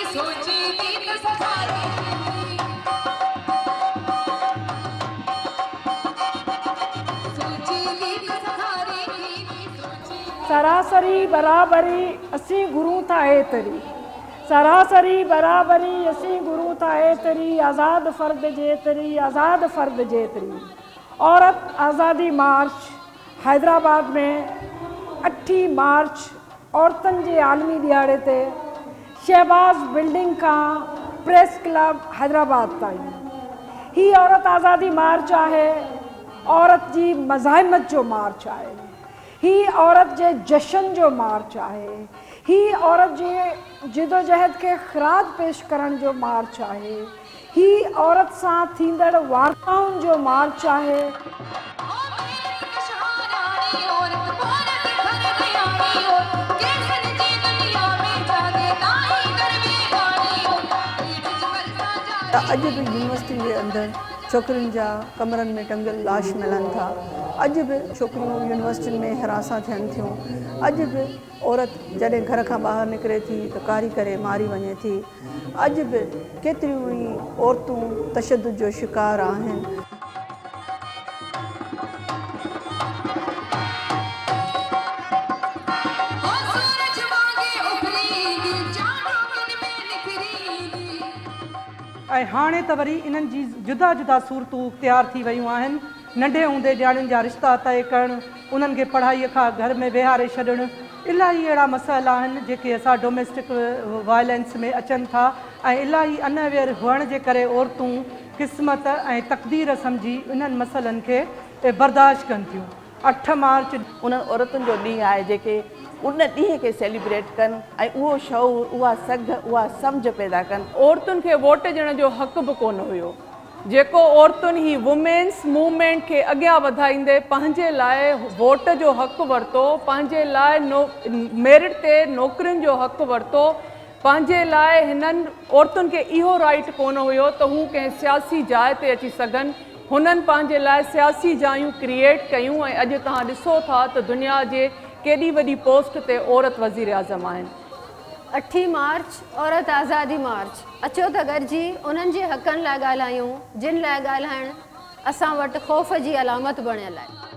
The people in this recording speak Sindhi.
سراسري برابري اسين گهرون ٿا ايتري سراسري برابري اسين گهرون ٿا ايتري آزاد فرد جيتري آزاد فرد جيتري عورت آزادي مارچ حيدرآباد ۾ اٺين مارچ عورتن جي عالمي ڏهاڙي تي شهباز بلڊنگ کان پريس ڪلب حيدرآباد تائين هي عورت آزادي مارچ آهي، عورت جي مزاحمت جو مارچ آهي، هي عورت جي جشن جو مارچ آهي، هي عورت جي جدوجهد کي خراج پيش ڪرڻ جو مارچ آهي، هي عورت سان ٿيندڙ وارتائن جو مارچ آهي. ته اڄ به يونيورسٽين جي اندر ڇوڪرين جا ڪمرن ۾ ٽنگيل لاش ملن ٿا، اڄ به ڇوڪريون يونيورسٽين ۾ هراسان ٿين ٿيون، اڄ به عورت جڏهن گهر کان ٻاهر نڪري ٿي ته ڪاري ڪري ماري وڃي ٿي. اڄ به ڪيتريون ئي عورتون تشدد جو شڪار آهن. ۽ هاڻي ته وري انهن جي جدا جدا صورتون اختيار ٿي ويون آهن. ننڍي هوندي نياڻين جا رشتا طئي ڪرڻ، انهن کي پڙهائيء کان گهر ۾ ويهاري ڇڏڻ، الاهي اهڙا مسئلا آهن جيڪي اسان ڊوميسٽڪ وائلينس ۾ اچن ٿا ۽ الاهي ان اويئر هئڻ جي ڪري عورتون قسمت ۽ تقدير سمجهي انهن مسئلن کي برداشت ڪن ٿيون. اٺ مارچ. انهن عورتن جو ڏينهن آهي جيڪي ان ڏينهن کي سيليبريٽ ڪن ۽ اهو شعور، اها سگهه، اها سمجهه پيدا ڪن. عورتن کي ووٽ ڏيڻ جو حق به ڪونه هيو. جيڪو عورتن هي وومينس موومينٽ کي اڳيان وڌائيندي پنهنجي لاء ووٽ جو حق ورتو، پنهنجي لاء ميرٽ تي نوڪرين جو حق ورتو، پنهنجي لاء هنن عورتن کي اهو رائيٽ ڪونه هيو ته هو ڪنهن سياسي جاء تي اچي سگهن، هنن پنهنجي لاء سياسي جايون ڪريئيٽ ڪيون ۽ اڄ توهان ڏسو ٿا ته دنيا جي ڪيڏي وڏي پوسٽ تي عورت وزيراعظم آهن. اٺين مارچ عورت آزادي مارچ اچو ته گڏجي انهن جي حقن لاء ڳالهايون جن لاء ڳالهائڻ اسان وٽ خوف جي علامت بڻيل آهي.